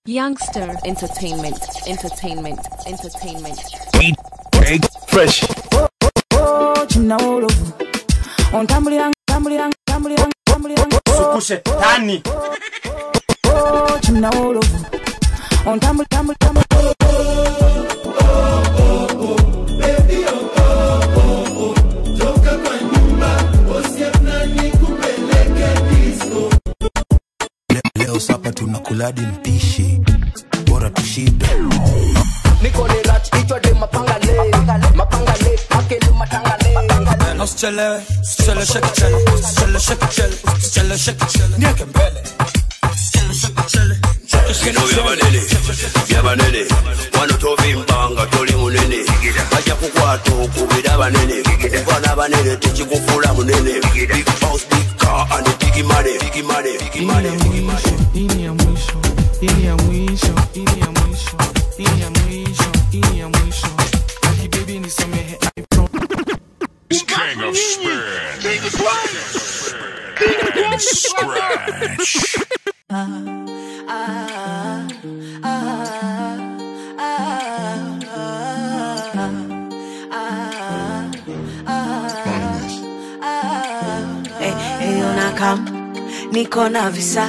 Youngster Entertainment, Entertainment, Entertainment. Big Fresh. Sukushetani. Leo sapa tunakuladi mpishi, bora tushibe. Niko ni rat ichwa de mapanga le, mapanga le, akele matanga le. Na usichelewe, usichele shake chele, usichele shake chele, usichele shake chele. Niweke mbele. Usichele shake chele. Kino vya banene, wanotovimbanga toli munene, bajja kukwata okubira banene, kuba banene tekikufula munene. Big house, big car and big money, big money, big money, big money. Ini ya mwisho, ini ya mwisho, ini ya mwisho, ini ya mwisho, ini ya mwisho. Aki baby nisamehe, I promise. King of spin and scratch. Niko na visa,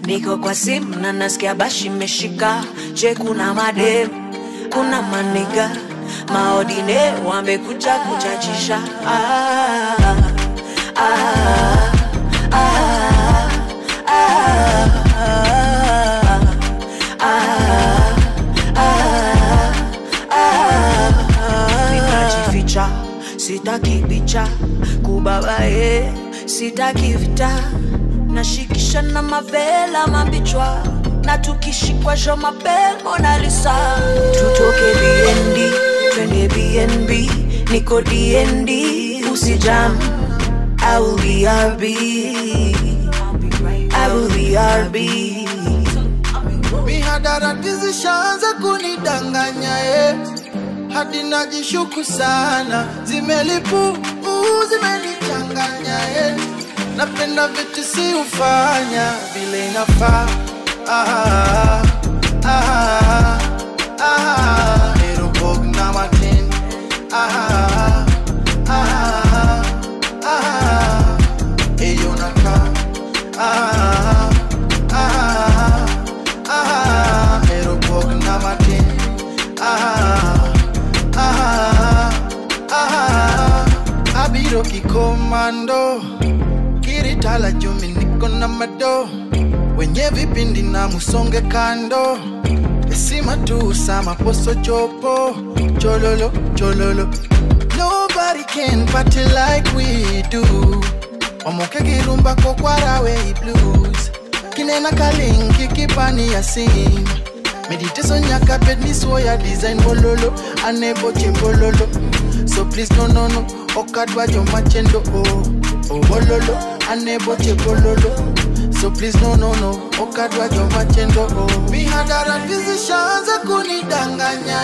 niko kwa simu na nasikia bashi meshika. Je, kuna madem, kuna maniga, maodine wamekuja kuchachisha. Ah, ah, ah, ah, ah, ah, ah. Nikajificha, sitaki picha, kubabae, sitaki vita. Nashikisha na mavela mabichwa, na tukishikwa jo mabel Mona Lisa. Tutoke BND, twende BNB, niko DND, usijam. I will be RB, I will be RB. Mihadarati zishaanza kunidanganya hadi najishuku sana, zimelipu, zimenichanganya Napenda vitu si ufanya vile inafaa. Ah, ah, ah, Erobog na Martin. Ah, ah, ah, eyo naka. Ah, ah, ah, Erobog na Martin. Ah, ah, ah, abiro kikomando. Kiritala jumi niko na mado, wenye vipindi na musonge kando. Esima tu sama poso chopo, chololo chololo. Nobody can party like we do. Omoke girumba kokwarawe blues. Kinena kalinki kipani ya sim. Meditation nyaka pet ni soya design bololo, aneboche bololo. So please no no no, okadwa jo machendo oh. Oh bololo, aneboche bololo. So please no no no, okadwa jo machendo oh. Mihadarati zishaanza kunidanganya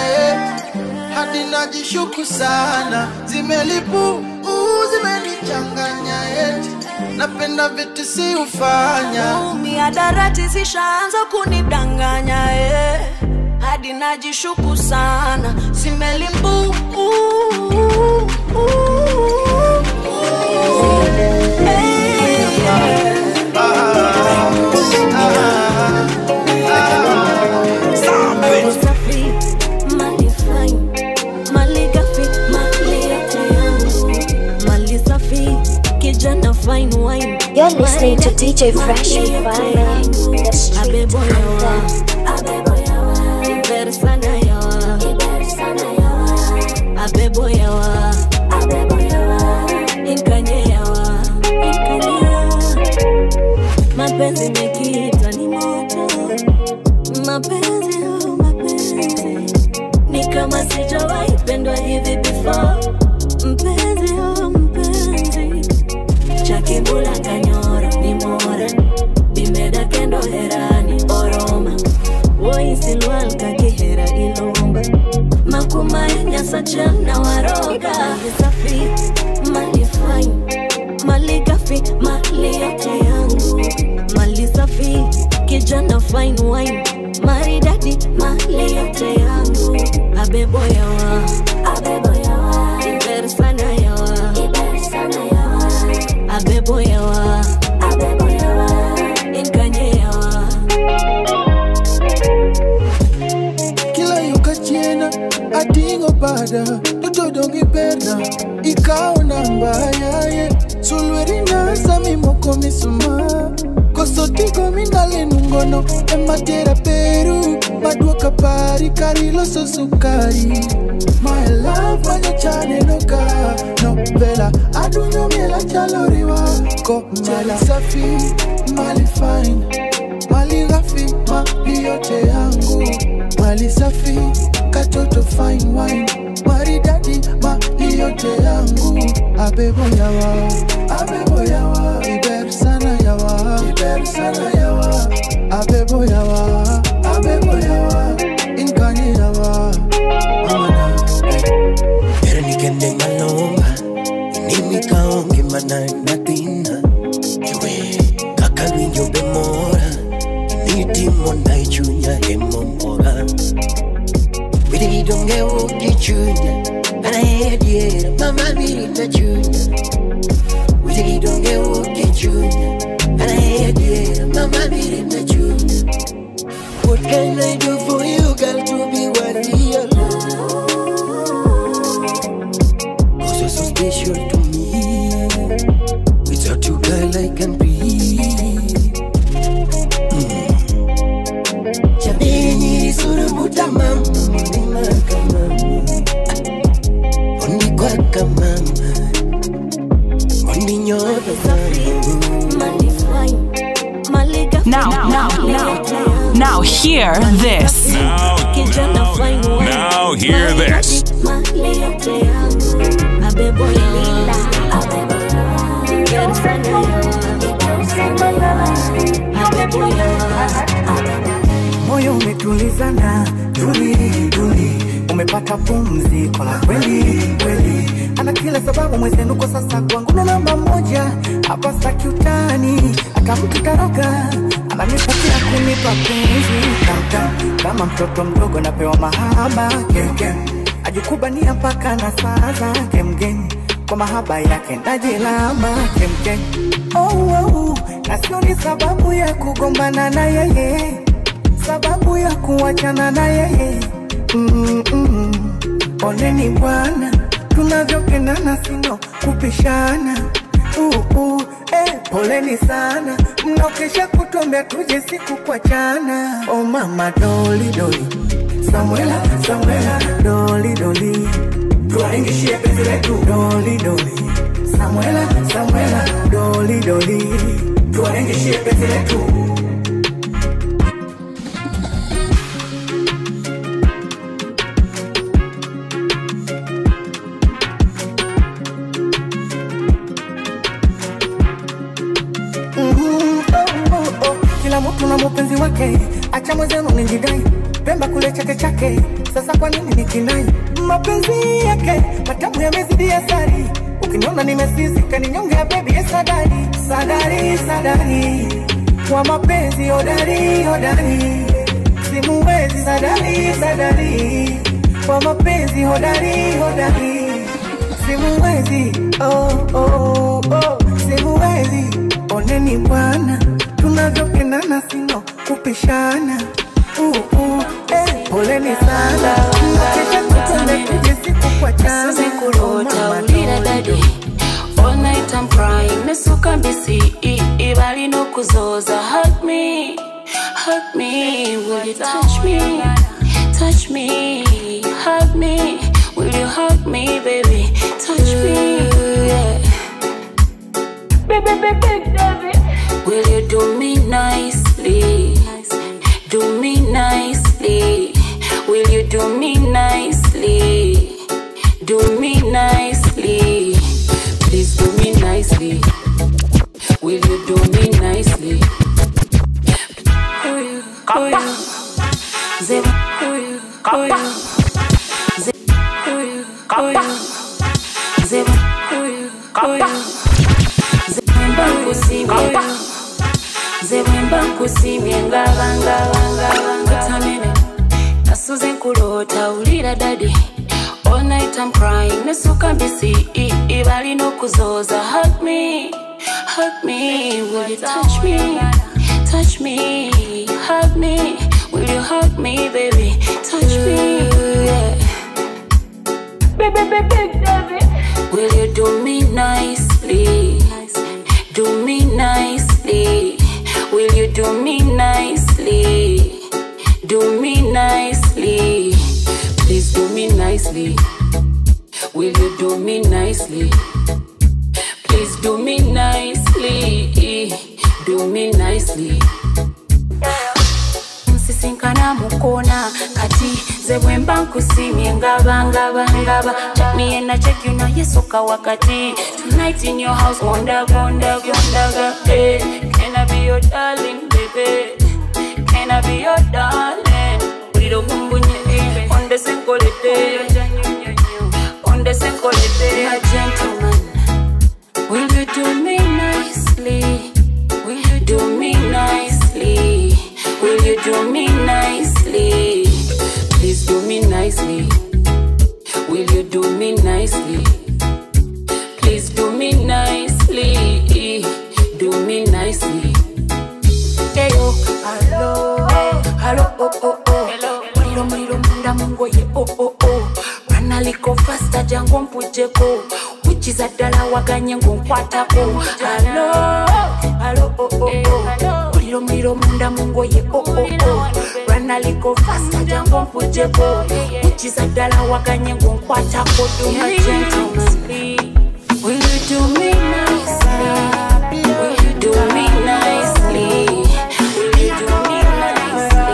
hadi najishuku sana, zimelipu, zimenichanganya Napenda vitu si ufanya. Mihadarati zishaanza kunidanganya hadi najishuku sana, zimelimbu. You're listening to DJ Fresh Fire, the street anthem. Mapenzi mekita ni moto, mapenzi oh mapenzi, ni kama sijawahi pendwa hivi before. Mpenzi oh mpenzi, chakibula kanyoro ni mora, bimeda kendo herani oroma, woisilwal kakihera ilomba, makuma nyasa na waroga. Safi mali fine, mali gafi, mali yote yangu, mali safi, kijana fine wine, Maridadi mali yote yangu. Abebo yawa, abebo yawa, iber sana yawa, iber sana yawa. Abebo yawa, abebo yawa, inkanye yawa. Kila yukachiena atingo bada tutodongi perna ikaona mbaya ye sulwerina sami moko misuma kosotiko mingale nungono ematera Peru maduoka pari kariloso sukari. My love manya no ka no vela adunyo miela chaloriwa ko mali safi mali fine mali ghafi mali yote yangu mali safi katoto fine wine maridadi mali yote yangu. Abebo yawa iber sana yawa iber sana yawa. Abebo yawa inkanye yawa amana. Ernikende malomba inimikaonge mana natina iwe kakawinjo bemora initimo naichunya emomora wididonge ukichunya anaediera mama birita chunya wididonge ukichunya anaediera mama birita chunya. What can I do for you, girl, to be worthy your love? 'Cause you're so special to me. Without you, girl, I can't breathe. Chabeni surubuta mama, mama mama, ondi kwaka mama, ondi nyoto mama. Now hear this. Now hear this. Moyo umetulizana tuli tuli, umepata pumziko la kweli kweli. Ana kila sababu mwenzenu kwa sasa kwangu na namba moja. Hapa sitaki utani, akamtikaroka ananipatia kunipa penzi tamtam. Kama mtoto mdogo napewa mahaba keke, ajikubania mpaka na saa zake mgeni. Kwa mahaba yake najilamba kemke. Oh, oh, na sio ni sababu ya kugombana na yeye, sababu ya kuachana na yeye. Oneni bwana tunavyopendana sino kupishana. Poleni sana mnaokesha kutuambia tuje siku kuachana. Oh mama doli doli Samuela Samuela doli doli, tuwaingishie penzi letu doli doli Samuela Samuela doli doli, tuwaingishie penzi letu. Mpenzi wake acha mwenzenu nijidai, Pemba kule chake chake, sasa kwa nini nikinai? Mapenzi yake matamu yamezidi asali, ukiniona nimesizika ninyonge ya baby ya sadari sadari sadari, kwa mapenzi hodari hodari, simuwezi sadari sadari, kwa mapenzi hodari hodari, simuwezi oh oh oh, simuwezi. Oneni bwana tunavyopendana sino kupishana. Poleni sana kesha kutane tuje siku kuachana. Kulota ulira daddy all night I'm crying nesuka mbisi ibali no kuzoza. Hug me, hug me, will you touch me, touch me, hug me, will you hug me baby, touch me, yeah. Baby, baby, baby. Will you do me nicely? Do me nicely. Will you do me nicely? Do me nicely. Please do me nicely. Will you do me nicely? Oh you, oh you, zip, oh you, oh you, zip, oh you, oh you, zip, oh you, oh you. Nze bwemba nkusimye ngaba ngaba ngaba Nsuze nkulota ulira daddy. All night I'm crying, nesuka mbisi ibali no kuzoza. Hug me, hug me, will you touch me? Touch me, hug me, will you hug me, baby? Touch me, yeah. Baby, baby, baby. Will you do me nicely? Do me nicely. Will you do me nicely? Do me nicely. Please do me nicely. Will you do me nicely? Please do me nicely. Do me nicely. Msisinkana mukona kati ze mba nkusimye ngaba ngaba ngaba. Check me and I check you now, yes oka wakati. Tonight in your house, wonder wonder wonder. Hey, can I be your darling baby? Can I be your darling? Uliro mumbunye onde senkolete, onde senkolete. A gentleman, will you do me nicely? Will you do me nicely? Will you do me nicely? Please do me nicely. Will you do me nicely? Please do me nicely. Do me nicely. Hey oh, hello, hello, oh oh oh. Muliro muliro munda mungo ye oh oh oh. Ranaliko faster jango mpujeko. Uchiza dala waganye ngonkwatako. Hello, hello, oh oh oh. Muliro muliro munda mungo ye oh oh oh. Ranaliko faster jango mpujeko. Uchiza dala waganye ngonkwatako. Do me gently. Will you do me nicely? Will you do me nicely? Will you do me nicely?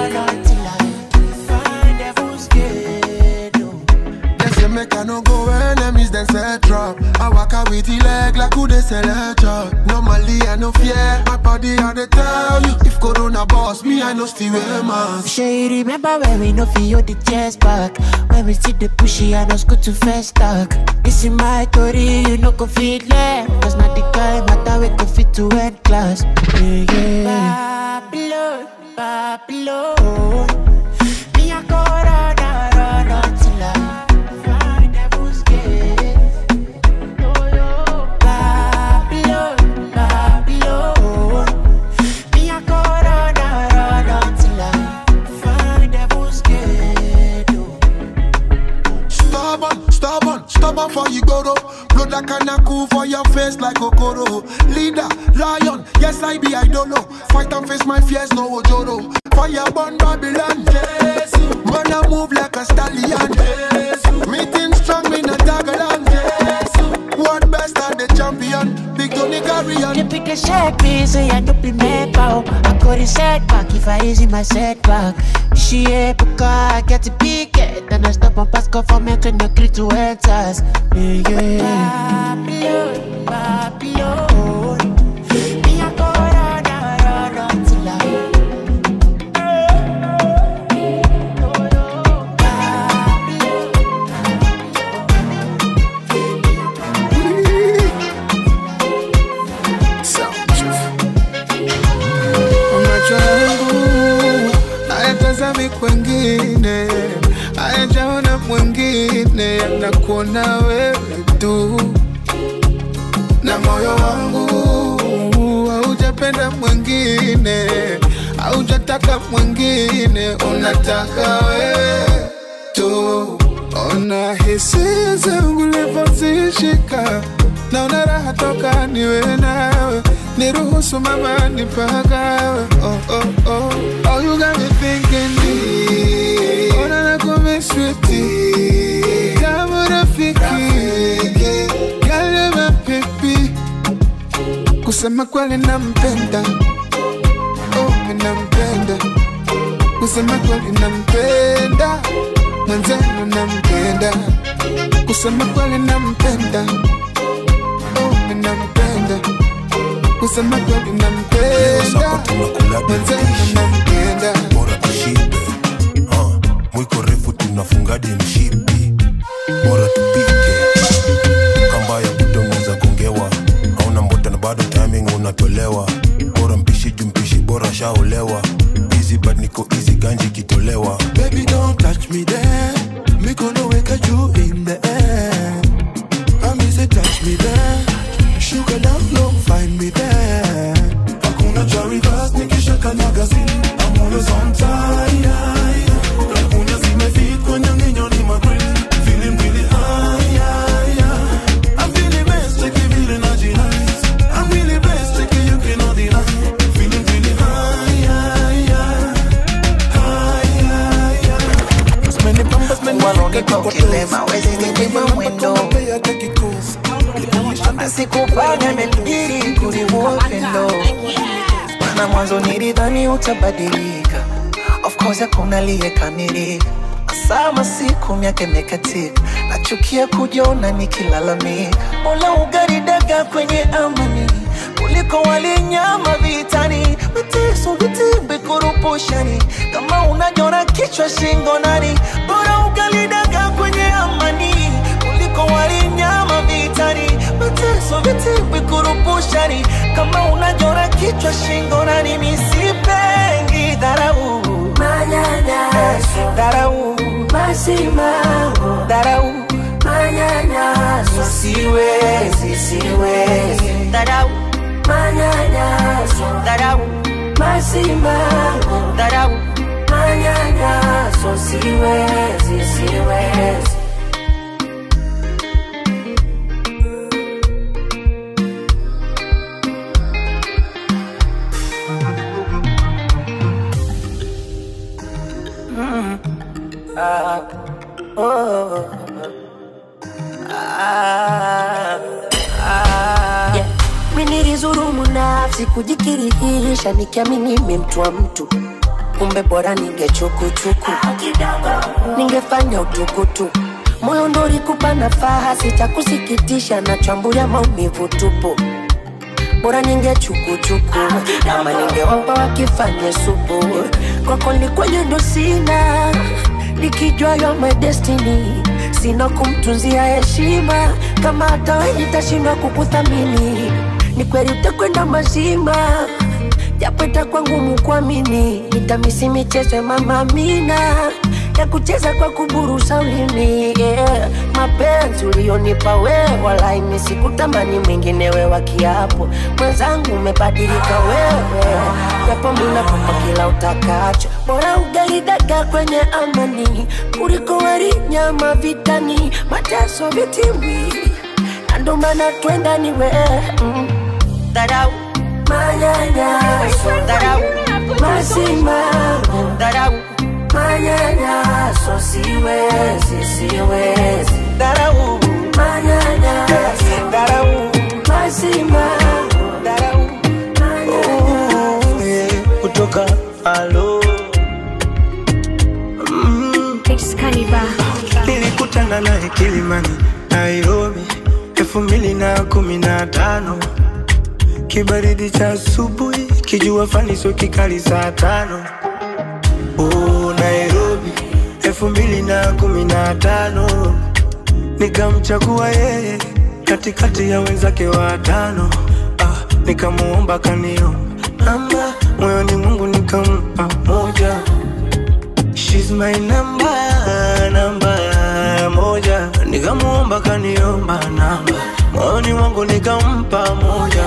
They say make I no go enemies, then set trap. I walk out with the leg like who they sell a job. Normally I no fear, my body I dey tell you. If Corona boss me, I no still wear mask. Sure you remember when we no feel the chest back. When we see the pushy, I no school to first talk. This is my story, you no go feel it. Cause not the guy matter we go fit to end class. Yeah, yeah. Babylon, Babylon. Me a corona, run until I find devil's gate. Babylon, Babylon. Me a corona, run until I find devil's gate. Stubborn, stubborn, stubborn for you go to. Blood like an cool for your face like Okoro. Leader, lion, yes I be, I don't know. Fight and face my fears, no Ojoro. Fire burn Babylon, yes. Man I move like a stallion, yes. Meeting strong, me not tag along, yes. One best and the champion, big Tony carry on. They pick the shake me, say I don't be mad, I got it set back if I easy my setback. She a because I get to pick it. Then I stop and pass go for me to no agree to answers. Yeah, yeah. Babylon, Babylon. Me a go run, run until I. Macho yangu hayatazami kwengine, hayajaona mwingine, yanakuona wewe tu. Na moyo wangu haujapenda mwingine, haujataka mwingine, unataka wewe tu. Ona hisia zangu ulivozishika, naona raha toka niwe nawe. Niruhusu mama nipagawe. Oh oh oh, oh you got me thinking deep. Ona nakumiss sweetie, kama rafiki, girl my baby. Kusema kweli nampenda, oh mimi nampenda. Kusema kweli nampenda, mwenzenu nampenda. Kusema kweli nampenda, oh mimi nampenda. Kusema kweli nampenda, mwenzenu nampenda. Bora tushibe, mwiko refu tunafungadi mshipi. Bora tupike, kamba ya buto unaweza gongewa. Hauna mbota na bado timing unatolewa. Bora mpishi juu mpishi bora shaolewa. Easy but niko easy ganji kitolewa. Baby don't touch Always on time. Lakunya zimefit kwenye ninyo ni magreen. Feeling really high, yeah, yeah. I'm feeling best, check it vile na jinais. I'm really blessed, check it, you cannot deny. Feeling really high, yeah, yeah. High, yeah, yeah. Many pampas, many Walonipa ukilema wezi nipima mwendo Sikufanya nilibiri kuliua upendo. Maana mwanzo nilidhani utabadilika. Of course hakuna aliyekamilika. Sama siku miaka imekatika. Nachukia kujiona nikilalamika. Mola ugaridaga kwenye amani kuliko walinyama vitani. Mateso vitimbi kurupushani. Kama unajona kichwa shingo nani. Bora ugaridaga kwenye amani kuliko walinyama vitani. Mateso vitimbi kurupushani. Kama unajona kichwa shingo nani. Misipengi dharau. Manyanyaso, dharau, masimamo, dharau, manyanyaso, siwezi, siwezi, dharau, manyanyaso, dharau, masimamo, dharau, manyanyaso, siwezi, siwezi. Oh, ah, ah. Yeah. Nilizurumu nafsi kujikirihisha nikiamini mimi mtu wa mtu. Kumbe bora ningechukuchuku, ningefanya utukutu. Moyo ndo ulikupa nafasi, cha kusikitisha na chambulia maumivu tupu. Bora ningechukuchuku, ama ningewapa wakifanye supu. Kwako nilikuwa ndo sina, nikijua you're my destiny. Sina kumtunzia heshima, kama hata wewe nitashindwa kukuthamini. Ni kweli utakwenda mazima, japo itakuwa ngumu kuamini. Nitamisi michezo ya Mama Amina ya kucheza kwa kuburusa ulimi. Yeah. Mapenzi ulionipa wewe, walai mimi sikutamani mwingine wewe wa kiapo. Mwenzangu umebadilika wewe, japo mimi nakupa kila utakacho. Bora ugali dagaa kwenye amani kuliko wali nyama vitani. Mateso vitimbi, na ndo maana twendani we. Dharau, manyanyaso, dharau, masimamo, dharau, manyanyaso, siwezi, siwezi, dharau, manyanyaso, dharau, masimamo, dharau. Oh, yeah, kutoka alo nilikutana naye Kilimani, Nairobi 2015. Kibaridi cha asubuhi, kijua fani sio kikali saa 5. Oh, Nairobi 2015. Nikamchagua yeye katikati ya wenzake watano. Ah, nikamuomba kaniomba namba, moyoni Mungu nikampa moja. She's my number, namba moja. Nikamuomba kaniomba namba, moyoni mwangu nikampa moja.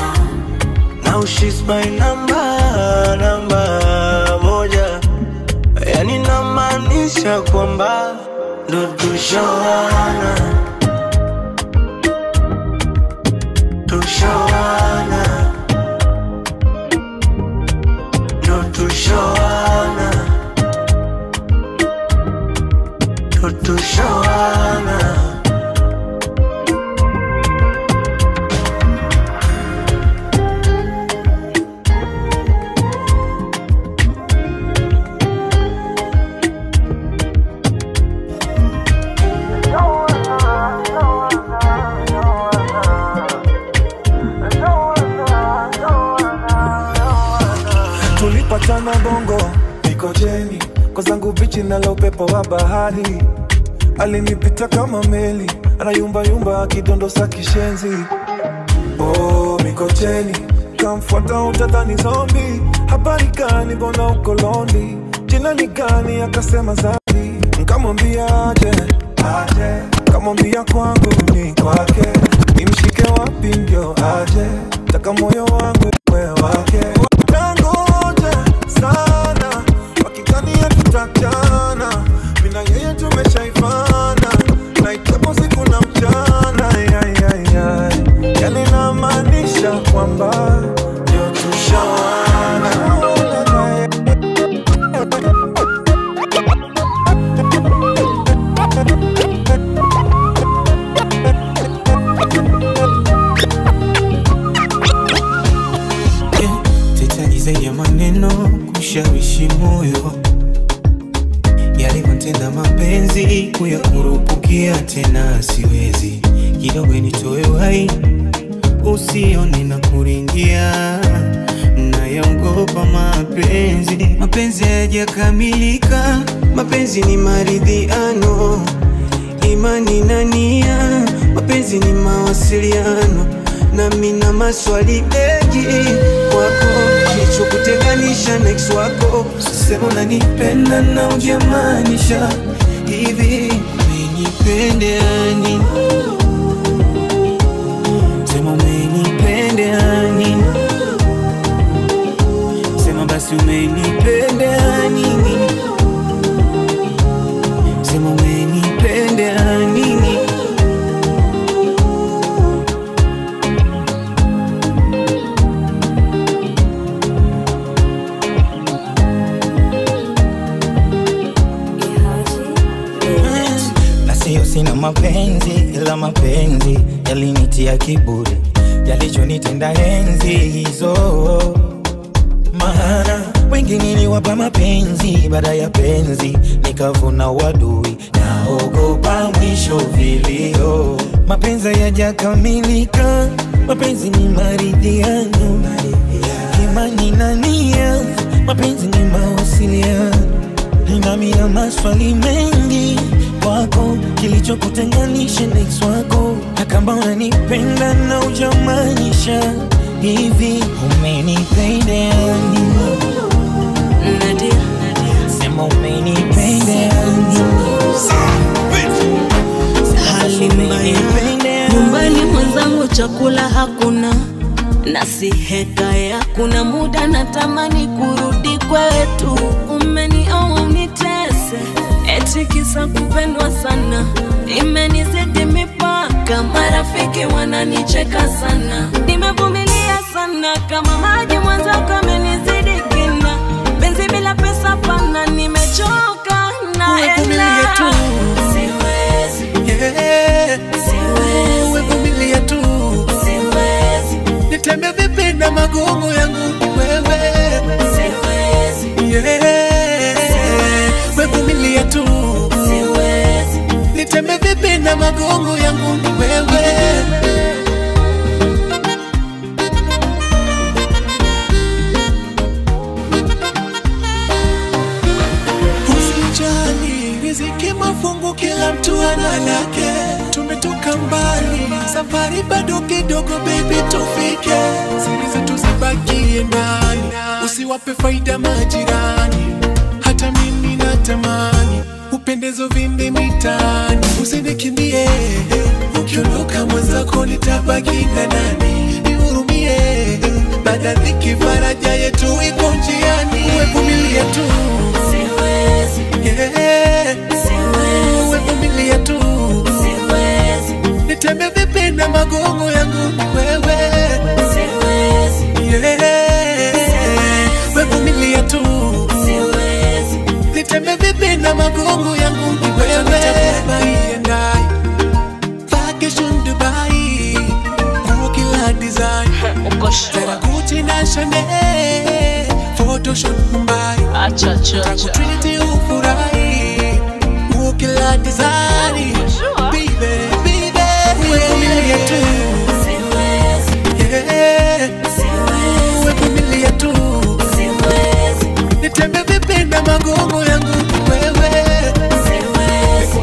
Now she's my number, namba moja. Yani namaanisha kwamba ndo tushawana, tushawana, ndo tushawana, ndo tushawana. Tulipatana Bongo Mikocheni, kwa zangu bichi na upepo wa bahari. Alinipita kama meli, anayumba yumba akidondosa kishenzi. Oh, Mikocheni, kamfuata utadhani zombie. Habari gani mbona uko lonely? Jina ni gani? Akasema Zari. Nikamwambia aje, aje. Nikamwambia kwangu ni kwake, nimshike wapi ndio aje? Taka moyo wangu wewe wake. Sana Nishayatenda mapenzi kuyakurupukia tena siwezi. Kidogo nitoe uhai usione na kuringia. Nayaogopa mapenzi, mapenzi hayajakamilika. Mapenzi ni maridhiano, imani na nia. Mapenzi ni mawasiliano, nami na maswali mengi kwako. Kilichokutenganisha na ex wako, sema unanipenda na hujamaanisha. Hivi umenipendea nini? Sema umenipendea nini? Sema basi umenipendea nini? Sema umenipendea nini? Na sio sina mapenzi, ila mapenzi yalinitia kiburi, yalichonitenda enzi hizo. Maana wengi niliwapa mapenzi, baada ya penzi nikavuna wadui. Naogopa mwisho vilio. Mapenzi hayajakamilika, mapenzi ni maridhiano, imani na nia. Mapenzi ni mawasiliano, nami na maswali mengi kwako. Kilichokutenganisha na ex wako, na kama unanipenda na hujamaanisha. Hivi umenipendea nini? Sema umenipendea nini? Hali mbaya nyumbani, mwenzangu chakula hakuna, na si hekaya. Kuna muda natamani kurudi kwetu. Umenioa unitese, eti kisa kupendwa sana. Imenizidi mipaka, marafiki wananicheka sana. Nimevumilia sana kama maji, mwenzako amenizidi kina. Penzi bila pesa pana, nimechoka na hela. Siwezi, siwezi, umevumilia tu. Siwezi, nitembe vipi na magongo yangu wewe. Siwezi, umevumilia tu. Siwezi, nitembe vipi na magongo yangu wewe. Usijali, riziki mafungu, kila mtu ana lake. Tumetoka mbali, safari bado kidogo baby tufike. Siri zetu zibakie ndani, usiwape faida majirani. Hata mimi natamani upendezo vimbi mitaani. Usinikimbie, ukiondoka mwenzako nitabaki na nani? Nihurumie, baada dhiki faraja yetu iko njiani. Umevumilia tu. Siwezi, siwezi, umevumilia tu. Siwezi, nitembe vipi na magongo yangu wewe. Siwezi, umevumilia tu. Siwezi, nitembe vipi na magongo yangu wewe. Vacation Dubai, nguo kila design, Zara, Gucci na Chanel, photoshoot Mumbai. Acha acha acha, Trinity ufurahi, nguo kila design. Baby, baby, umevumilia tu. Siwezi, siwezi, umevumilia tu. Siwezi, nitembe vipi na magongo yangu wewe. Siwezi,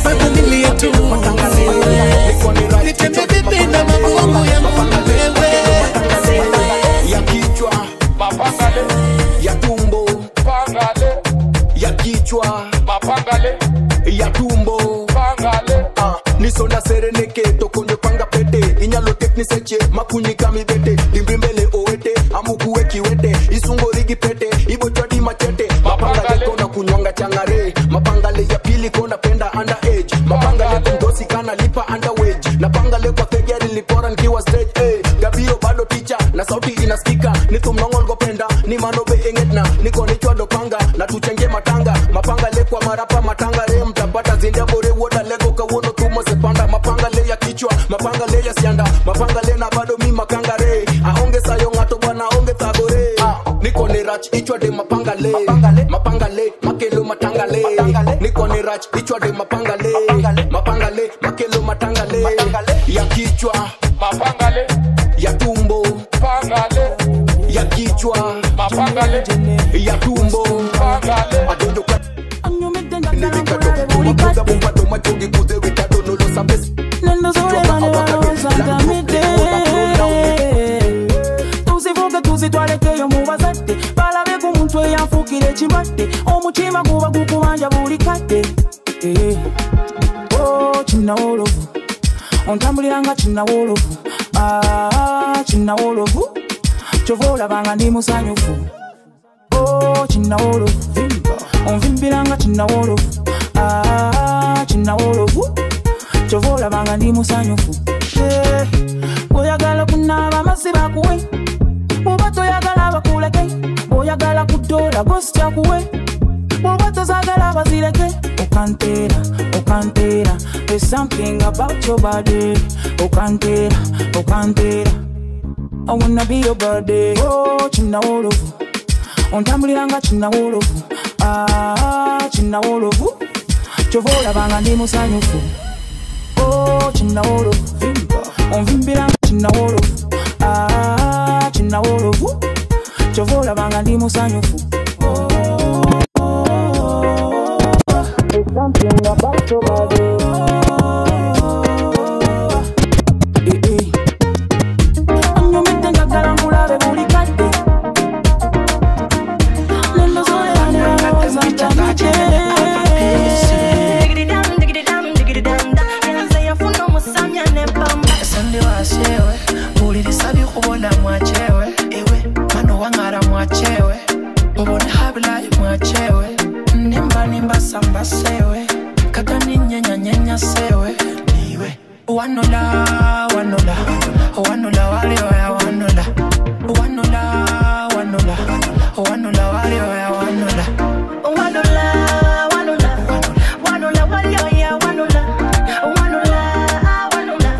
umevumilia tu. Nitembe vipi na magongo yangu wewe. Ya kichwa mapangale, ya tumbo pangale, ya kichwa mapangale, ya tumbo pangale. Nisona sereneke tokonde panga pete, inyalo tekniseche makunyika mibete, dimbimbele owete amukuwe kiwete, isungo rigi pete ibochwadi machete. Mapangale kona kunywanga changare, mapangale ya pili kona penda under age, mapangale kumdosi kana lipa under wage, na pangale kwa fegeri lipora nkiwa stage. Gabio bado teacher na sauti inasikika, nithumnongo ngopenda ni manobe engetna, niko nichwa dopanga na tuchenge matanga. Mapangale kwa marapa matanga re mtapata zindia bore woda lego kawono tumo sepanda. Mapangale ya kichwa, mapangale ya sianda, mapangale na bado mi makanga re. Aonge sayo ngato bwana onge thagore. Niko ni rach ichwa de mapangale mapangale makelo matangale niko ni rach ichwa de mapangale mapangale makelo matangale ya kichwa mapangale ya tumbo pangale ya kichwa mapangale ya tumbo pangale adodo tuzivuge tuzitwalekeyo mubazadde balabe ku muntu eyanfuukira ekibadde omutima guba gukubanja buli kadde. Oh, kinnawolovu ontambulira nga kinnawolovu, ah, kinnawolovu kyova olaba nga ndi musanyufu. Oh, kinnawolovu onvimbira nga kinnawolovu, ah, kinnawolovu kyova olaba nga ndi musanyufu. Oyagala kunaaba amazzi bakuwe, bw'oba toyagala bakuleke, bw'oyagala kuddoola gositya kuwe, bw'oba tozaagala bazireke. Okantera, okantera, there's something about your body. Okantera, okantera, I wanna be your body. Oh, kinnawolovu ontambulira nga kinnawolovu, ah, kinnawolovu kyova olaba nga ndi musanyufu. Oh, kinnawolovu onvimbira nga kinnawolovu, ah, kinnawolovu kyova olaba nga ndi musanyufu. There's something about your body. Onyumidde njagala nkulabe buli kadde. Wanola, wanola, wanola, walioya, wanola, wanola, wanola, wanola, walioya, wanola, wanola, wanola, wanola, walioya, wanola, wanola, wanola,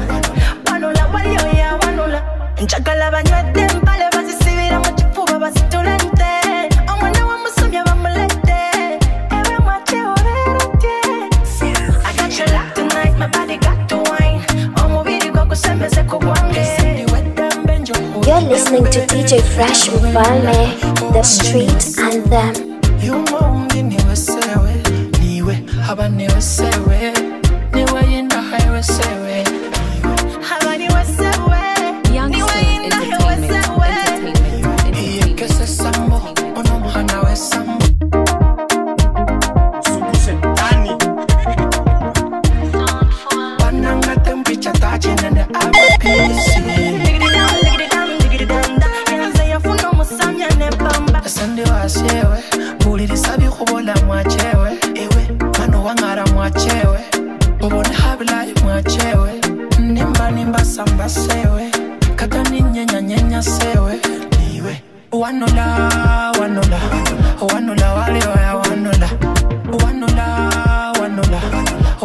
wanola, walioya, wanola. Njagala banywedde empale bazisibira mu kifuba basitule nte. Omwana w'omusomye bamulette. Ewe mwache oberete. I got you locked tonight, my body got to wine. You're listening to DJ Fresh Mfalme, the street anthem. Wanola, wanola, wanola, walioya, wanola, wanola, wanola,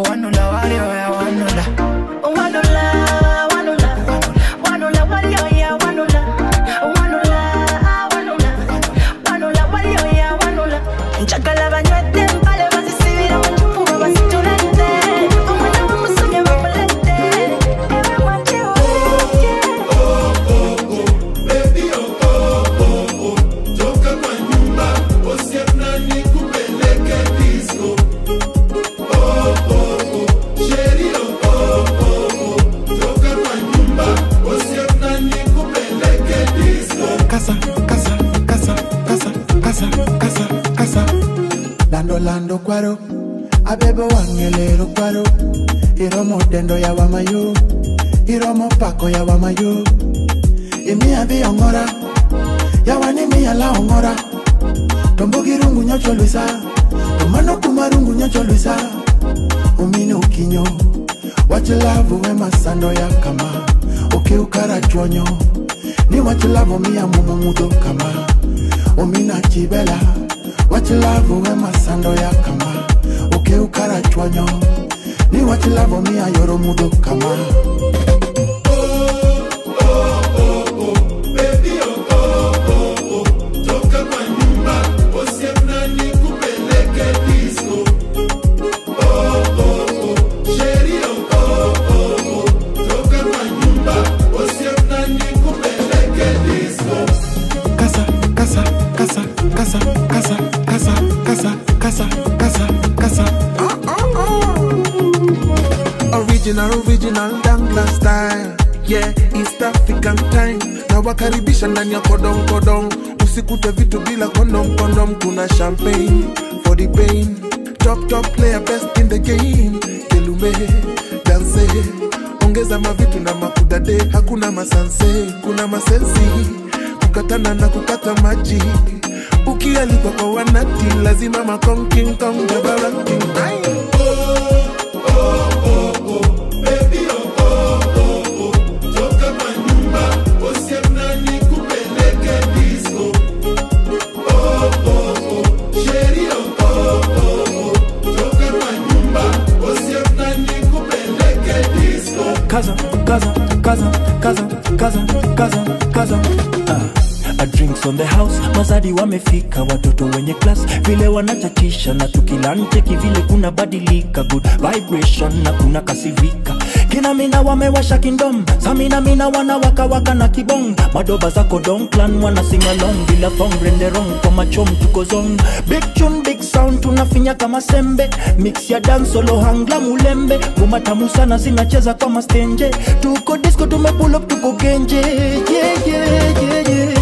wanola, walioya, wanola, wanola, wanola, wanola, walioya, wanola, wanola, wanola, wanola, walioya, wanola. Njagala banywedde empale bazisibira mu kifuba basitule nte. Omwana w'omusomye bamulette. Ewe mwache oberete. Kasa, kasa, kasa, kasa, kasa, kasa, kasa. Lando, lando, kwaro. Abebo wangelero kwaro. Iromo dendo ya wamayo. Iromo pako ya wamayo. Imi abi ongora. Yawani mi ala ongora. Tombogi rungu nyocho luisa. Tomano kumarungu nyocho luisa. Umino kinyo. Wachilavu we masando ya kama. Ukiukara chonyo. Ni wachilavu miya mumumudo kama. Umina chibela. Wachilavu we masando ya kama. Ukiukara chonyo. Ni wachilavu miya yoromudo kama. Oh, oh, oh, oh, baby, oh, oh, oh, oh. Toka kwa Original, original Dangla style. Yeah, East African time. Na wakaribisha ndani ya kodong kodong. Usikute vitu bila kondom kondom. Kuna champagne for the pain. Top top player, best in the game. Kelume, dance. Ongeza mavitu na makudade. Hakuna masanse, kuna masensi. Kukatana na kukata maji. Ukialikwa kwa wanati lazima makong king kong jabara king. Oh, oh, oh, oh, baby, oh, oh, oh, oh. Toka manyumba, osiemna nikupeleke disco. Oh, oh, oh, sheri, oh, oh, oh, oh. Toka manyumba, osiemna nikupeleke disco. Kaza, kaza, kaza, kaza, kaza, kaza, kaza. A drinks on the house, mazadi wamefika, watoto wenye class, vile wanachachisha na tukilancheki vile kuna badilika, good vibration na kuna kasirika. Kina mina wamewasha kingdom, samina mina wanawaka waka na kibong, madoba zako don clan wana sing along, bila thong renderong kwa machom tuko zone. Big tune big sound tunafinya kama sembe, mix ya dance solo hangla mulembe, ngoma tamu sana zinacheza kama stenje, tuko disco tume pull up tuko genje, yeah yeah yeah yeah.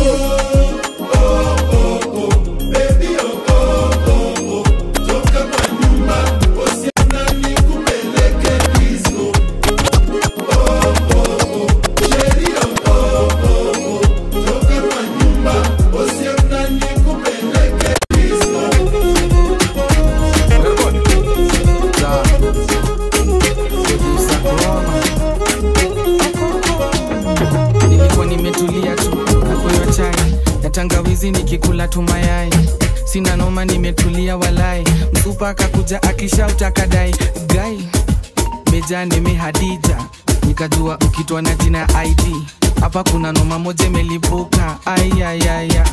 Tangawizi nikikula tu mayai, sina noma nimetulia walai. Msupa akakuja akishauta akadai gai meja nime Hadija, nikajua ukitwa na jina ID hapa kuna noma moja imelipuka. Ayayaya,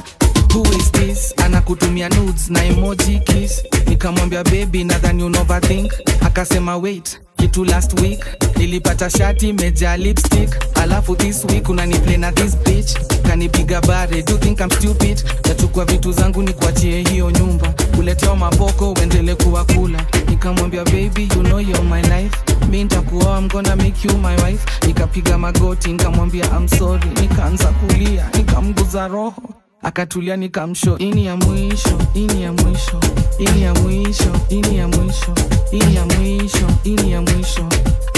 who is this? Anakutumia nudes na emoji kiss. Nikamwambia baby nadhani you overthink. Akasema wait, kitu last week nilipata shati meja lipstick, alafu this week unaniplay na this bitch. Kanipiga bare, do you think I'm stupid? Nachukua vitu zangu nikuachie hiyo nyumba, kuletea maboko uendele kuwakula. Nikamwambia baby you know you're my life, mi nitakuoa, I'm gonna make you my wife. Nikapiga magoti nikamwambia I'm sorry, nikaanza kulia nikamguza roho akatulia, nikamshow ini ya mwisho, ini ya mwisho, ini ya mwisho, ini ya mwisho, ini ya mwisho, ini ya mwisho.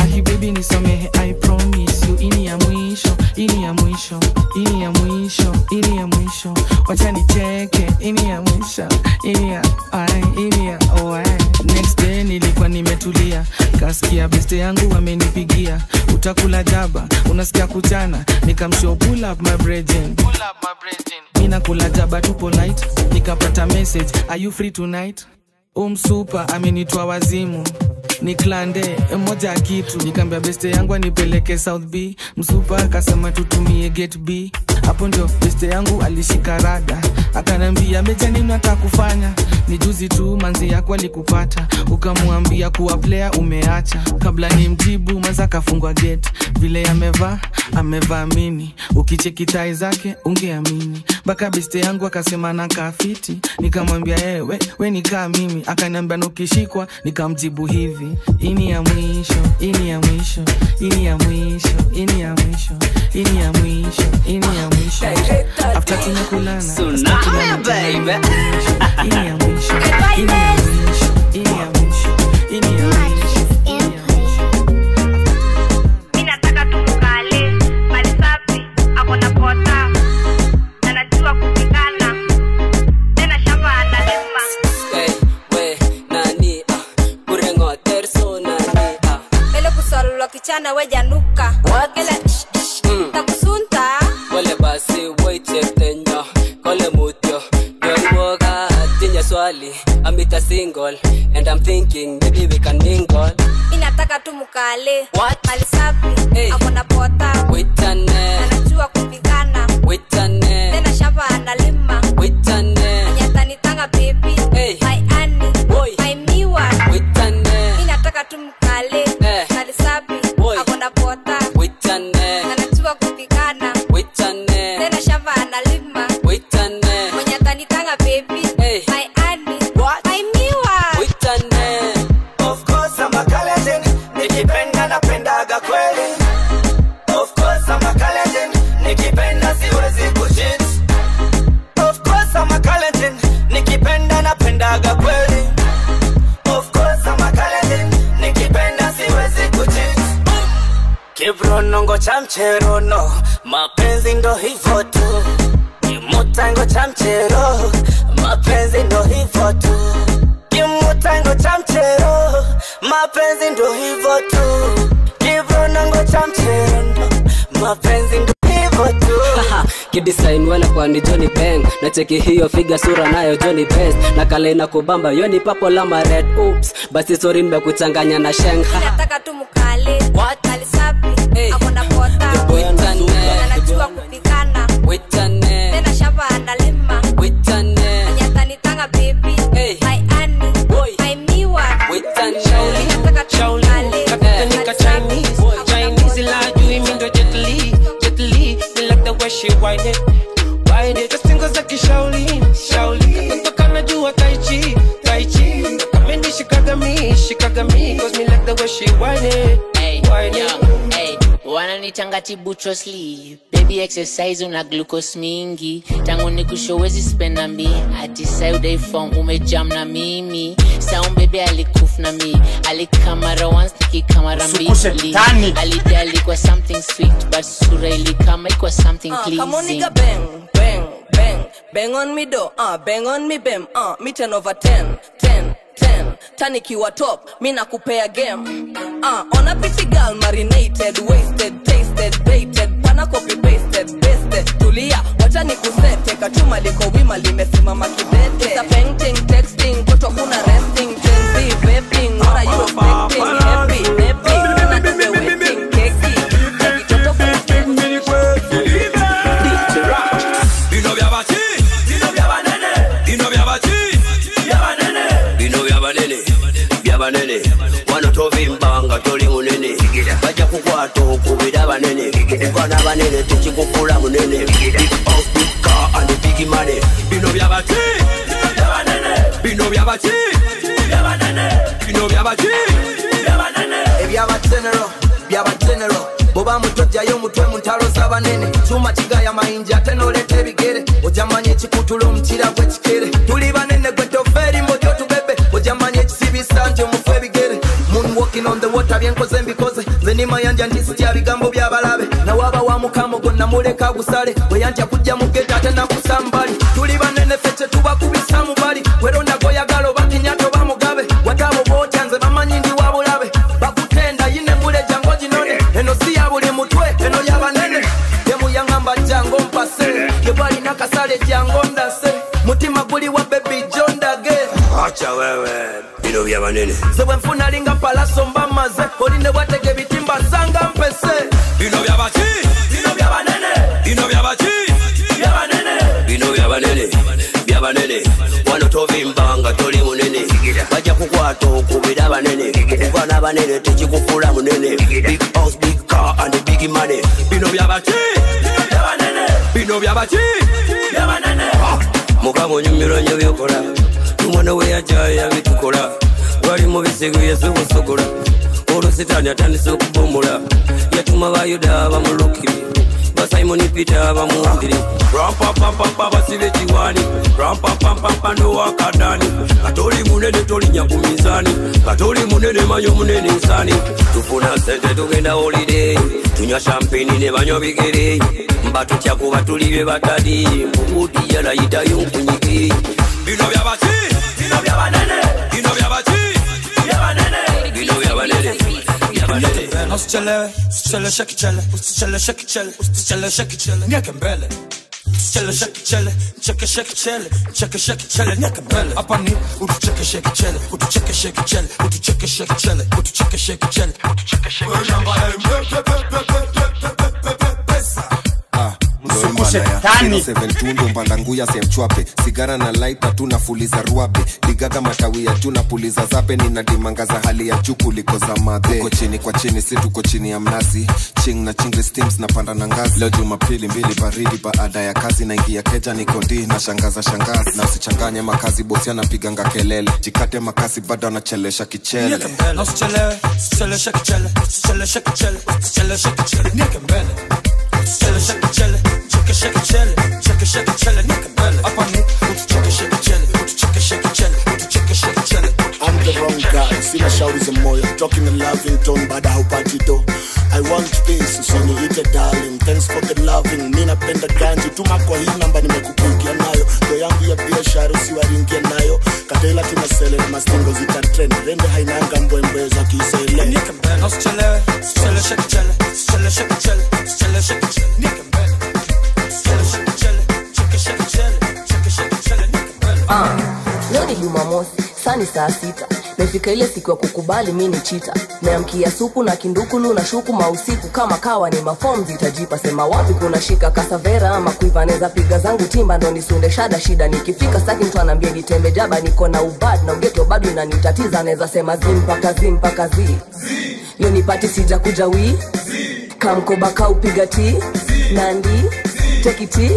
Aki baby nisamehe, I promise you, ini ya mwisho, ini ya mwisho, ini ya mwisho, ini ya mwisho. Wacha nicheke, ini ya mwisho, ini ya ai, ini ya oh ai. Next day nilikuwa nimetulia, kasikia beste yangu wamenipigia, utakula jaba, unasikia kuchana. Nikamshow pull up my brethren, pull up my brethren. Mina kula jaba tu polite, nikapata message, are you free tonight? Umsupa amenitoa wazimu, ni klande moja kitu. Nikamwambia beste yangu anipeleke South B, msupa akasema tutumie gate B. Hapo ndio beste yangu alishika rada, akanambia meja nini nataka kufanya? Ni juzi tu manzi yako alikupata, ukamwambia kuwa player umeacha. Kabla nimjibu manza kafungwa gate, vile amevaa amevaa mini, ukicheki tai zake ungeamini. Baka beste yangu akasema na kafiti, nikamwambia we ni kama mimi. Akaniambia nukishikwa, nikamjibu hivi, ini ya mwisho, ini ya mwisho, ini ya mwisho, ini ya mwisho, ini ya mwisho, ini ya mwisho. After tumekulana tsunami baby, ini ya mwisho, ini ya mwisho, ini ya mwisho, ini ya mwisho. Ninataka tumkale mali safi, akona pota na najua kupigana tena shamba analima. Hey, we nani kurengo terso nani ele kusolwa kichana we januka ele takusunta wale basi wait tenyo kole mutyo yoiwoga tinya swali amita single and I'm thinking maybe we can mingle. Inataka tu mukale What? Mali safi, hey. Akona pota Witane anajua kupigana Witane tena shamba analima Witane anyatanitanga baby hey. My ani Boy. My miwa Witane inataka tu mukale hey. Mali safi, Boy. Akona pota Witane anajua kupigana Witane tena shamba analima Witane mwenye atanitanga baby hey. My ani What? My miwa Witane. Of course I'm a collagen. Nikipenda napenda Kibronongo cha mcherono, mapenzi ndo hivyo tu. Kimutango cha mchero, mapenzi ndo hivyo tu. Kimutango cha mchero, mapenzi ndo hivyo tu. Kibronongo cha mcherono, mapenzi ndo hivyo tu. Kidesign wala kwa ni Johnny Bang. Na cheki hiyo figa sura nayo Johnny Best. Na kale na kubamba yoni papo lama red. Oops, basi sorry nimekuchanganya na sheng. Nataka tu mukale. What? Alisapi. Hey. Akona pota. Anajua kupikana. Witane. Tena shamba analima. Witane. Anyatanitanga baby. Hey. My ani. Boy. My miwa. Witane. Shauli. Nataka tu mukale. Kakutanika Chinese. Chinese la juu imindo Jet Li. Jet Li. Me like the way she whine it. Whine it. Just single za kishaoli. Shaoli. Katoka najua tai chi. Tai chi. Kamendi shikaga mi. Shikaga mi. Cause me like the way she whine it. Hey. Whine it. Hey. Wananitanga tibucho sleep. Baby exercise una glucose mingi. Tangu nikushowezi spend na mi. Ati sai udai form umejam na mimi. Sound baby alikuf na mi. Alikamara once nikikamara mbili. Alidai alikuwa something sweet, but sura ilikama ikuwa something pleasing. Come on nigga bang, bang, bang. Bang on me do, bang on me bam, me 10 over 10, 10, 10. Tanikiwa top, mi nakupea game. On a pretty girl, marinated, wasted, tasted, baited, pana copy pasted, bested. Tulia, wacha nikusete, kachuma liko wima limesimama kidete. It's a painting, texting, koto kuna resting, Gen Z, vaping, what are you expecting? Happy, happy, nana tupe waiting, keki, keki toto Bino vya bachi, bino vya banene, bino vya bachi, vya banene, bino vya banene, vya banene. Wanotovimbanga toli munene. Bajja kukwata okubira banene. Okuba banene tekikufula munene. Big house, big car and the big money. Bino bya baki, bya banene. Bino bya baki, bya banene. Bino bya baki, bya banene. Ebyaba general, byaba general. Boba mutojjayo mutwe mu ntalo z'abanene. Kyuma kigaya mayinja ate n'oleeta ebigere. Ojja manya ekikutula omukira gw'ekikere. Tuli banene gwe tova eri mbojja otubebe. Ojja manya ekisibisa nti omufu ebigere. Moonwalking on the water byenkoze mbikoze. Nze mayanja nti sitya bigambo by'abalabe. Nawaba wa mukama gwo namuleka gusale. Bwe yantya kujja mu ghetto ate nakusa mbali. Tuli banene ffe kye tubakubisa mu bali. Weronda gw'oyagala oba Kenyatta oba Mugabe. Watabo bootya nze bamanyi ndi wa bulabe. Bakutenda yine mbule jangu ginone. Eno si ya buli mutwe, eno ya banene. Demu yangamba jangu mpase. Kebalina kasale jangu ndase. Mutima guli wa baby John Dage. Acha wewe. Bino bya banene. Nze bwe nfuna linga palaso mba maze. Olinde bwatege bitimba sanga mpese. Bino bya baki, bino bya banene. Bino bya baki, bya banene. Bino bya banene, bya banene. Wanotovimbanga toli munene. Bajja kukwata okubira banene. Okuba n'abanene tekikufula munene. Big house, big car and the big money. Bino bya baki, bya banene. Bino bya baki, bya banene. Mukama onyumirwa nnyo by'okola. Omwana we yajja yabitukola. Wali mu bisigo Yesu busogola. Olwo Sitaani atandise okubomola. Yatuma Bayuda bamulukire. Ba Simon Peter bamuwandire. Rampapampampa basibe kiwani. Rampapampampa n'owakadani. Katoli munene tolinnya ku minzaani. Katoli munene manyo munene nsaani. Tufuna ssente tugenda holiday. Tunywa champagne ne banywa bigere. Mbatutya kuba tuli bye batali. Mubudi yalayitayo nkunyige. Bino bya baki, bino bya banene. Bino bya baki, bya banene. Bino bya banene, bya banene. Usichelewe, usichele shake chele, usichele shake chele, usichele shake chele. Nieke mbele. Usichele shake chele, cheke shake chele, cheke shake chele, nieke mbele. Hapa ni utucheke shake chele, utucheke shake chele, utucheke shake chele, utucheke shake chele, utucheke shake chele. Shetani 72 mpanda nguya semchwape sigara na lighter tunafuliza ruabe digaga matawi ya juu na puliza zabe nina dimanga za hali ya juu kuliko za madhe. Tuko chini kwa chini si tuko chini ya mnazi ching na chingle steams na panda na ngazi. Leo Jumapili mbili baridi baada ya kazi naingia keja niko ndi na shangaza shangazi na usichanganye makazi bosi anapiganga kelele jikate makasi bado anachelesha kichele. Usichelewe, usichele kichele, usichele kichele, usichele kichele, nieke mbele. Usichele kichele, cheke kichele, cheke kichele, nieke mbele. Hapa ni utucheke kichele, utucheke kichele, utucheke kichele. I'm the wrong guy, sina shauri za moyo, talking in loving tone baada haupati do. I want peace, usiniite darling. Thanks for the loving, mi napenda ganji. Tuma kwa hii namba nimekupigia nayo. Ndo yangu ya biashara usiwaringie nayo. Katela tunasele na mastingo zitatrend. Rende hainanga mbwembwe za kisele. Nieke mbele, usichelewe, usichele shake chele, usichele shake chele, usichele shake chele. Nieke mbele, usichele shake chele, cheke shake chele, cheke shake chele. Nieke mbele. Leo ni Jumamosi, saa ni saa 6. Mefika ile siku ya kukubali mi ni chita. Meamkia supu na kindukulu na shuku mausiku. Kama kawa ni maform zitajipa. Sema wapi kuna shika kasavera ama kuiva. Neza piga zangu timba ndo nisunde shada shida. Nikifika saki mtu anambia nitembe jaba. Niko na ubad na ugeto bado inanitatiza. Neza sema zi mpaka zi mpaka zi. Leo nipati sija kuja wi. Kamkoba kaupiga ti. Nandi tekiti.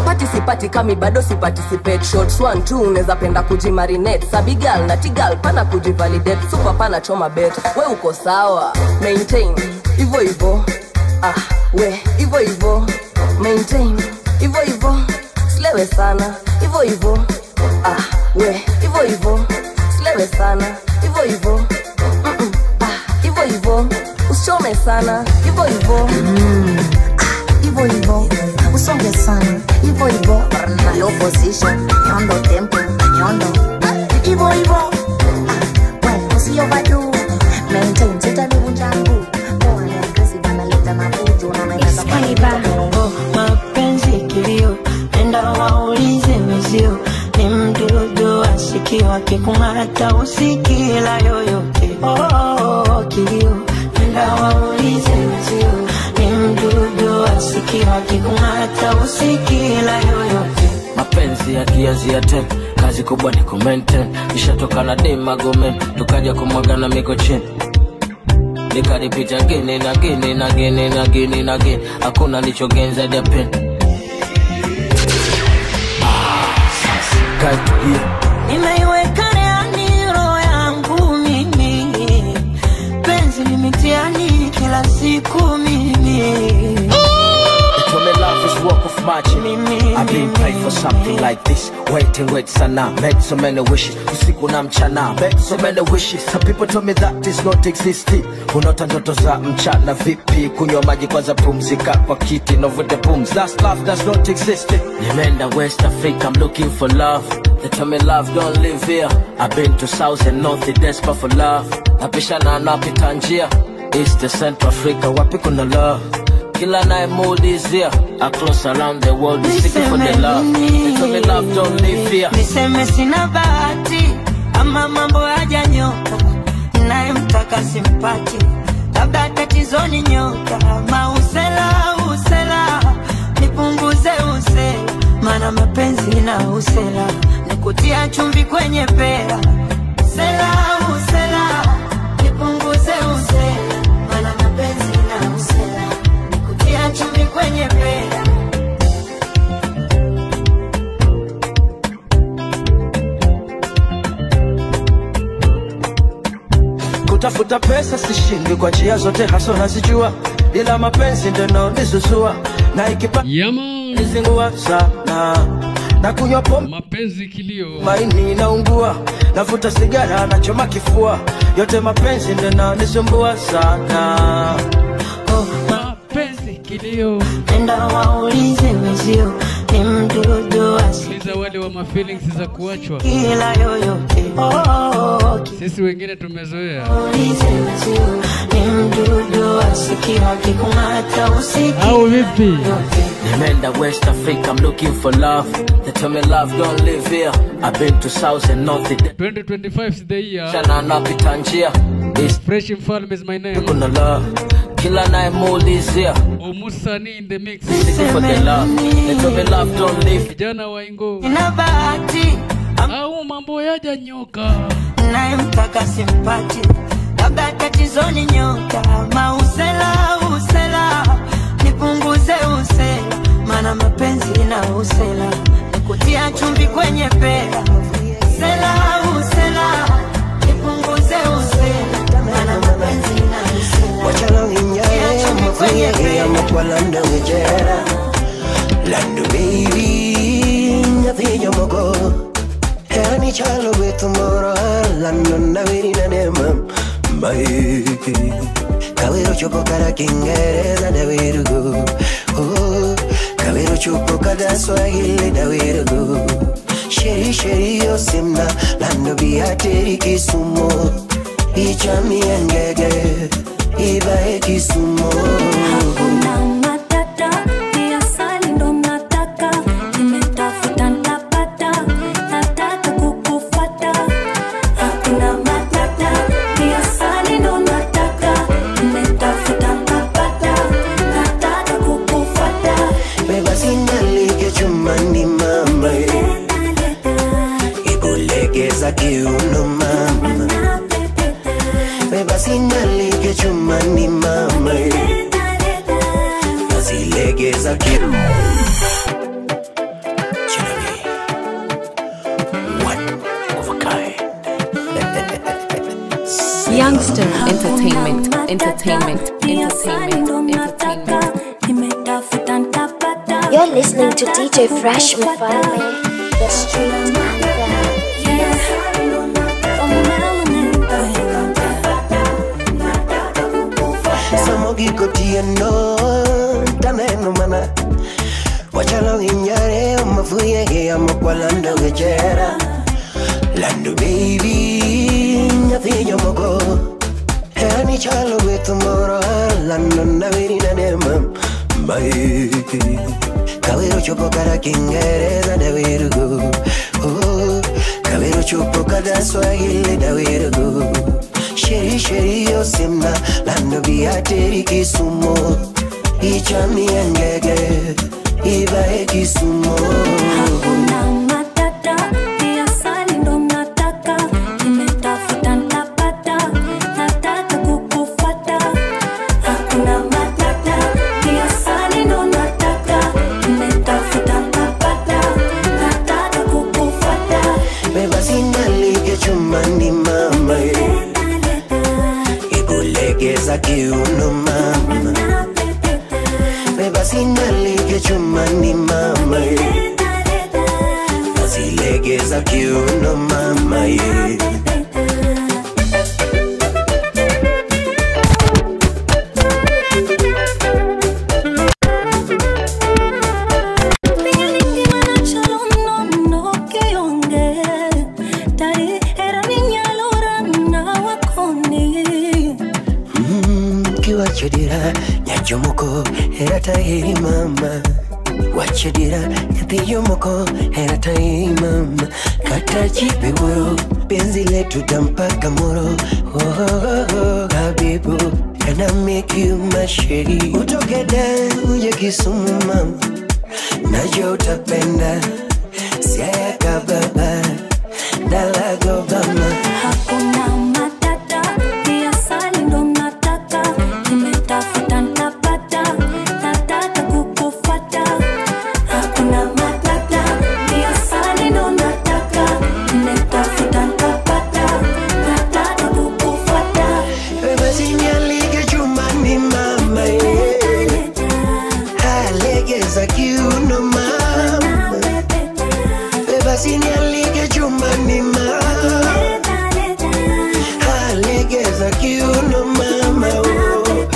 Pati sipati kami bado si participate. Shots 1 2 unaweza penda kujimarinate. Sabigal na tigal pana kujivalidate. Super pana choma bet. We uko sawa. Maintain hivyo hivyo. We hivyo hivyo. Maintain hivyo hivyo. Slewe sana hivyo hivyo. We hivyo hivyo. Slewe sana hivyo hivyo. Hivyo hivyo. Usichome sana hivyo hivyo. Hivyo hivyo. Usonge sana, hivyo hivyo. Low position, yondo tempo, yondo. Hivyo hivyo. We, usi overdo. Maintain, sitanivunja mguu. Mbona kazi banaleta mafujo na naenda Oh, mapenzi kilio, nenda waulize wenzio. Ni mdudu asikiwa akikung'ata usikila yoyote. Oh, kilio, nenda waulize wenzio. Ni mdudu asikiwa akikung'ata usikila yoyote. Mapenzi ya kiasi ten, kazi kubwa ni kumaintain. Nishatoka na demagome, tukaja kumwagana miko chini. Nikaripita again and again and again and again and again. Hakuna nilichogain zaidi ya pain. Nimeiweka ndani roho yangu mimi. Penzi ni mitiani kila siku mimi. Told me love is work of magic. I've been praying for something like this. Wait and wait sana, made so many wishes. Usiku na mchana, made so many wishes. Some people told me that is not existing. Unaota ndoto za mchana vipi? Kunywa maji kwanza, pumzika kwa kiti, no vuta pumzi. Last love does not exist. Nimeenda West Africa, I'm looking for love. They tell me love don't live here. I've been to South and North, desperate for love. Napishana napita njia, East to Central Africa, wapi kuna love? Kila nayemuulizia across around the world is seeking for the love. They told me love don't live here. Niseme sina bahati ama mambo hajanyoka, nayemtaka simpati, labda tatizo ni nyoka. Mausela usela, nipunguze usela, maana mapenzi na usela nikutia chumvi kwenye pera. Sela usela, nipunguze usela, maana mapenzi na usela nikutia chumvi kwenye pera. Kutafuta pesa sishindwi kwa njia zote, haso nazijua, ila mapenzi ndio yanayonizuzua na ikipa nizingua sana na kunywa pombe, mapenzi kilio, maini naungua, navuta sigara na choma kifua, yote mapenzi ndio yanayonisumbua sana. Oh, mapenzi kilio, nenda waulize wenzio, ni mdudu asikiza wale wa mafeelings za kuachwa, kila yoyote. Oh, sisi wengine tumezoea. Ni mdudu asikiwa akikung'ata usiku. Au vipi? Nimeenda West Africa, I'm looking for love. They tell me love don't live here. I've been to South and North. 2025 is the year. Chana napita njia. Fresh Mfalme is my name. Kuna love. Kila nayemuulizia Omusani in the mix. For the love. They tell me love don't live. Kijana wa Ingo. Nina bahati au mambo yaja nyoka, nayemtaka simpati, labda tatizo ni nyoka. Mausela usela, nipunguze usela, maana mapenzi na usela nikutia chumvi kwenye pera. Sela usela, nipunguze usela, maana mapenzi na usela nikutia chumvi kwenye pera. Lando baby, nyathi jomoko Herani chalo wetu moro, lando na wiri na nema. Bye. Kawero chopo kara Kiingereza dawirugo. Oh, kawero chopo kada Swahili dawirugo. Sheri sheri yosimna lando biateri Kisumu. Ichami engege ibae Kisumu. Hakuna matata, ni asali ndo nataka. Nimetafuta nikapata, nataka kukufuata. Hakuna matata, ni asali ndo nataka. Nimetafuta nikapata, nataka kukufuata. Beba sinalike chumani mama, ikulegeza kiuno mama. Beba sinalike chumani mama, nazilegeza kiuno. Youngster Entertainment, Entertainment, Entertainment, Entertainment. You're listening to DJ Fresh Mfalme, the street anthem. Samo gikotieno taneno mana wachalo ginyare mafuye ge amo lando gechera lando baby nyathi jomoko herani chalo gweth moro lando nawiri nade mai kawero chopo kara Kiingereza dawirugo. Oh, kawero chopo kada Swahili dawirugo. Sheri sheri yosimna lando biateri Kisumu. Ichami engege ibae Kisumu. Hakuna matata, ni asali ndo nataka. Nimetafuta nikapata, nataka kukufuata. Hakuna matata, ni asali ndo nataka. Nimetafuta nikapata, nataka kukufuata. Beba sinalike chumani mama, ikulegeza kiuno mama. Beba sinalike chumani mama, nazilegeza kiuno mama. Kiwachedira nyajomoko hera tahiri mama. Wachedira nyathiyomoko hera tahiri mama. Kata chipe wuoro penzi letu tampaka moro. Oh, oh, oh, habibu can I make you my sheri. Utoke da uje Kisumu mama, najua utapenda. Siaya kababa dalago bama. Hakuna matata, ni asali ndo nataka. Nimetafuta nikapata, nataka kukufuata. Hakuna matata, ni asali ndo nataka. Nimetafuta nikapata, nataka kukufuata. Beba sinyalike chumani mama, alegeza kiuno mama. Beba sinyalike chumani mama, alegeza kiuno mama. Oh,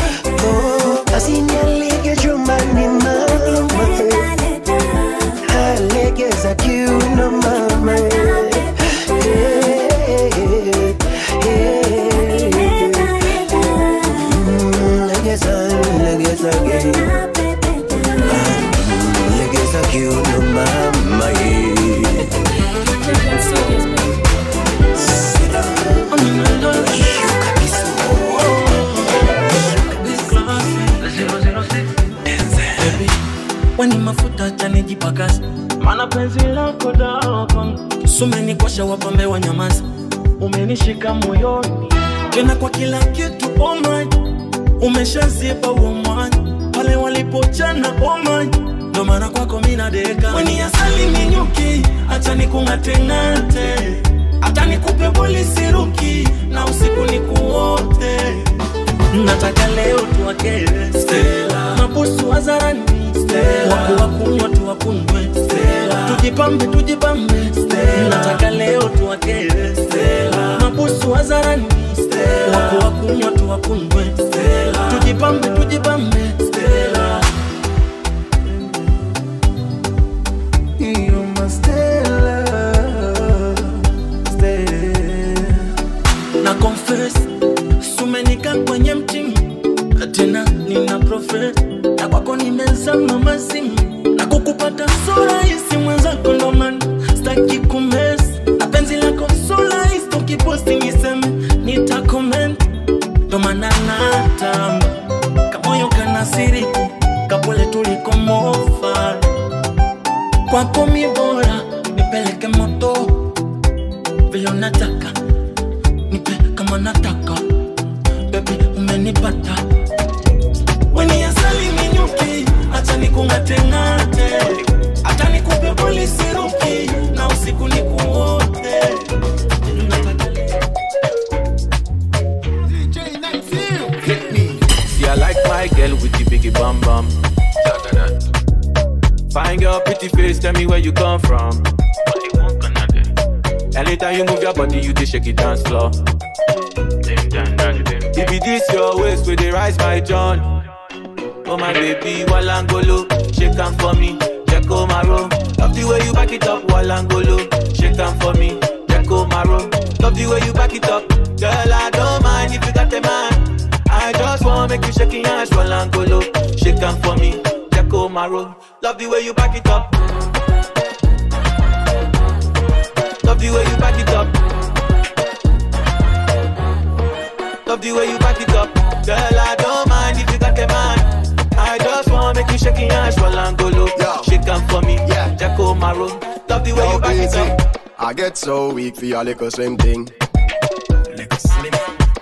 oh, asinyalike chumani mama, alegeza kiuno mama. Legeza, legeza, legeza kiuno mama. Weni mafuta chanijipakasi, mana penzi lako dawa kwangu. Sumenikosha wapambe wanyamaza, umenishika moyoni tena kwa kila kitu. Oh my, umeshaziba uomani pale walipochana. Oh my, ndo maana kwako mimi nadeka. Weni asali minyuki, acha nikung'ate-ng'ate, acha nikupe boli siruki na usiku nikuote. Nataka leo tuwakele Stella, mabusu hadharani Stella, wako wakunywa tuwakunywe Stella, tujipambe tujipambe Stella. Nataka leo tuwakele Stella, mabusu hadharani Stella, wako wakunywa tuwakunywe Stella, Tupambe tujibambe Stella. You must Stella, Stella. Na confess, sumenika kwenye mtimu. Tena nina prophet, na kwako nimezama mazimu. Na kukupata so rahisi mwenzako ndo maana sitaki kumess. Na penzi lako so rahisi tukiposti niseme nitacomment. Ndo maana natamba kamoyo kanasiriki kapole tulikomofa. Kwako mi bora nipeleke moto vile unataka, nipe kama nataka. Baby umenipata. Weni asali minyuki, acha nikungate ngate, acha nikupe polisi ruki na usiku nikuote. Hit me. See I like my girl with the biggie bum bum. Fine girl, pretty face, tell me where you come from. Anytime you move your body, you just shake it dance floor. If it is your waist, where they rise my John. Oh my baby, walangolo, shake 'em for me, Jacko Maro. Love the way you back it up, walangolo, shake 'em for me, Jacko Maro. Love the way you back it up, girl. I don't mind if you got a man. I just wanna make you shake your ass, walangolo, shake 'em for me, Jacko Maro. Love the way you back it up. Love the way you back it up. Love the way you back it up. Girl, I don't mind if you got a man. I just wanna make you shake your ass, walangolo. Shake 'em for me, yeah. Jacko Maro. Love the way you back it up. I get so weak for your little slim thing.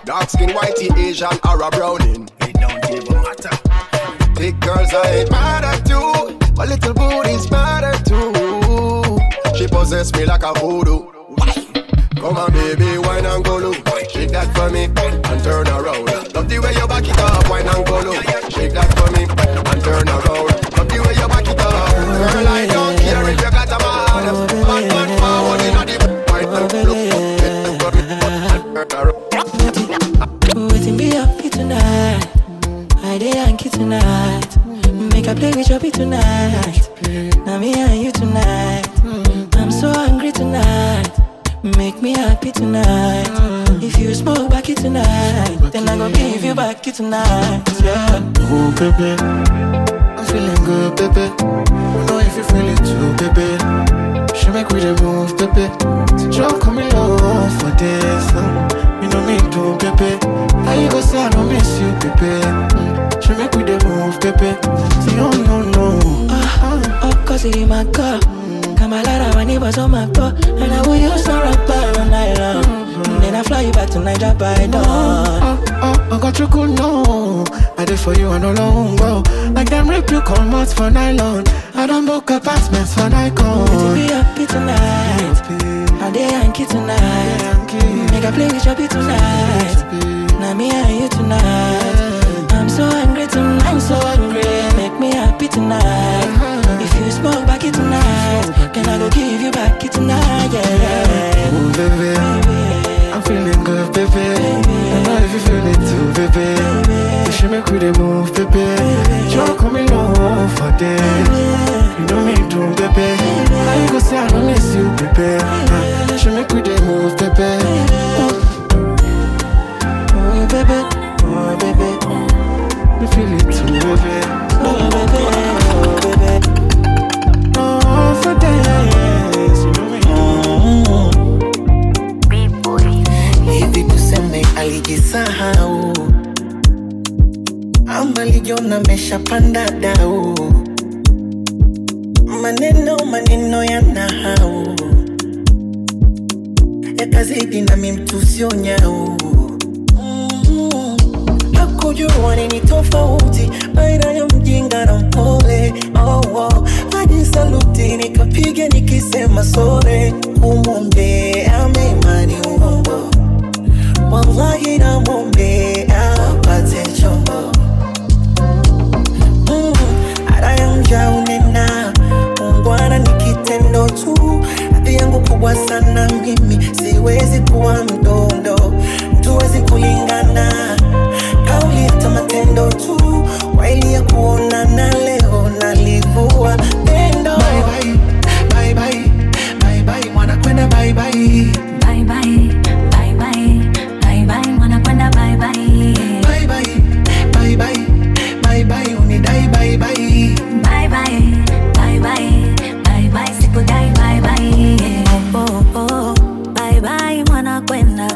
Dark skin, whitey, Asian, Arab, browning. It don't even matter. Thick girls, I ain't mad at you, but little booties matter too. She possess me like a voodoo. Come on, baby, wine and go low. Shake that for me and turn around. Love the way you back it up, wine and go low. Shake that for me and turn around. Love the way you back it up, girl. I don't care if you got a man. Man, man, forward inna the wine and go low. Waiting be happy tonight. I dey Yankee tonight. Make a play with your beat tonight. Now me and you tonight. I'm so hungry tonight. Make me happy tonight. If you smoke back it tonight, then I go give you back it tonight. Yeah. Oh baby, I'm feeling good, baby. I know if you feel it too, baby. She make we dey move, baby. So drop coming low for this. You know me too, baby. How you go say I don't miss you, baby? She make we dey move, baby. Say oh no no. Oh, cause it in my car. Kamalara when it was on my car. And I will use a rapper all night long. Then I fly you back to Niger by dawn. Oh, I got you cool, no. I did for you and no long go. Like them rip you come out for nylon. I don't book apartments for Nikon. To be happy tonight. I dey Yankee tonight. Make I play with your beat tonight. Now me and you tonight. I'm so hungry tonight. I'm so hungry. Make me happy tonight. If you smoke back it tonight, then I go give you back it tonight, yeah. Oh baby, I'm feeling good, baby. I know if you feel it too, baby. You should make we dey move, baby. You're coming low for this. You know me too, baby. How you go say I don't miss you, baby? You should make we dey move, baby. Oh baby, oh baby, me feel it too, baby. Oh baby, oh baby. Oh, for days, you know me. Hivi tuseme alijisahau ama alijiona ameshapanda dau, maneno maneno yanahau yakazidi nami mtu sio nyau. Hakujua nini tofauti baina ya mjinga na mpole. Oh, oh. Ajisaluti nikapiga nikisema sore, kumwombea mema ni uongo, wallahi namwombea apate chombo. Ada ya mja unena ungwana ni kitendo tu, hadhi yangu kubwa sana mimi siwezi kuwa mdondo, tuwezi kulingana kauli hata matendo tu. mwanakwenda.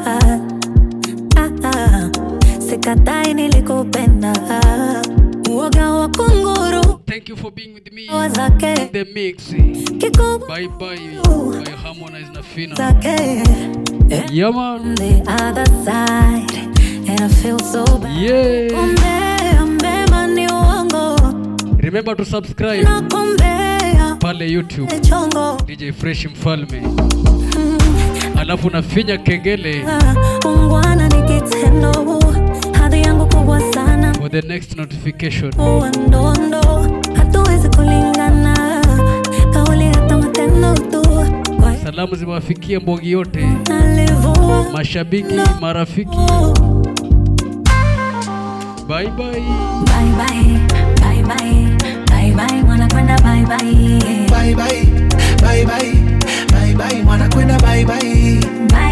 Sikatai nilikupenda. Uoga wa kunguru. Thank you for being with me. Wazake. The mix. Kikubwa. Bye bye. By Harmonize na Fina. Zake. Yeah man. The other side and I feel so bad. Yeah. Kumbe mbema ni uongo. Remember to subscribe. Na kumbe pale YouTube. Chongo. DJ Fresh Mfalme. Alafu nafinya kengele. Ungwana ni kitendo. Hadhi yangu kubwa sana. For the next notification. Uondondo. Hatuwezi kulingana. Kauli hata matendo tu. Salamu zimewafikia mbogi yote. Mashabiki, marafiki. Bye bye. Bye bye. Bye bye. Bye bye mwanakwenda bye bye. Bye bye. Bye bye. Bye bye mwanakwenda bye bye. Bye.